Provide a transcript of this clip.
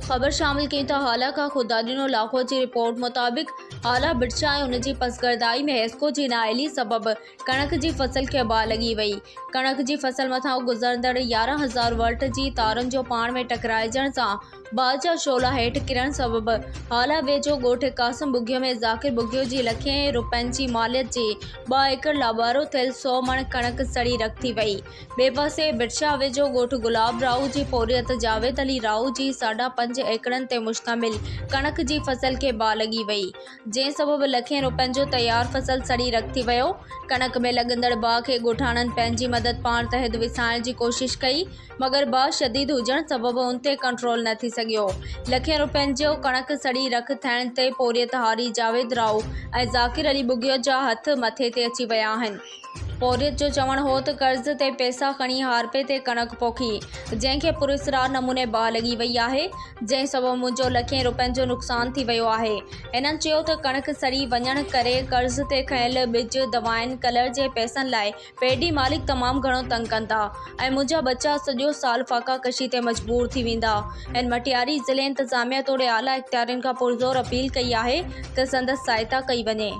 خبر شامل ڪيون ٿا هالا کان خدا ڏنو لاکو جي رپورٽ مطابق هالا بڊشا ۽ ان جي پسگردائي ۾ حيسڪو جي نااهلي سبب ڪڻڪ جي فصل کي باهه لڳي وئي ڪڻڪ جي فصل مٿان گذرندڙ 11 هزار ولٽ جي تارن جو پاڻ ۾ ٽڪرائجڻ سان باهه جا شعلا هيٺ ڪرڻ سبب هالا ويجهو ڳوٺ قاسم ٻگهيو ۾ ذاڪر ٻگهيو جي لکين روپين جي ماليت جي ٻه ايڪڙ لابارو ٿيل سئو مڻ ڪڻڪ سڙي رک ٿي وئي. ٻئي پاسي ڀٽشاهه ويجهو ڳوٺ گلاب راهو جي پورهيت جاويد علي راهو جي ساڍا پنج ايڪڙن تي مشتمل ڪڻڪ جي فصل کي باهه لڳي وئي، جنهن سبب لکين روپين جو تيار فصل سڙي رک ٿي ويو. ڪڻڪ ۾ لڳندڙ باهه کي ڳوٺاڻن پنهنجي مدد پاڻ تحت وسائڻ جي ڪوشش ڪئي، مگر باهه شديد هجڻ سبب ان تي ڪنٽرول نه ٿي سگهيو. لکين روپين جو ڪڻڪ سڙي رک ٿيڻ تي پورهيت هاري جاويد راهو ۽ ذاڪر علي ٻگهيو جا هٿ مٿي تي اچي ويا آهن. پورهيت جو چوڻ هو ته قرض تي پئسا کڻي هارپي تي ڪڻڪ پوکي، جنهن کي پراسرار نموني باهه لڳي وئي آهي، جنهن سبب منهنجو لکين روپين جو نقصان ٿي ويو آهي. هنن چيو ته ڪڻڪ سڙي وڃڻ ڪري قرض تي کنيل ٻج، دوائن، ڪلر جي پئسن لاء پيڊي مالڪ تمام گهڻو تنگ ڪندا ۽ منهنجا ٻچا سڄو سال فاقا ڪشي تي مجبور ٿي ويندا. هن مٽياري ضلعي انتظاميا توڙي اعليٰ اختيارين کان پرزور اپيل ڪئي آهي ته سندس سهائتا ڪئي وڃي.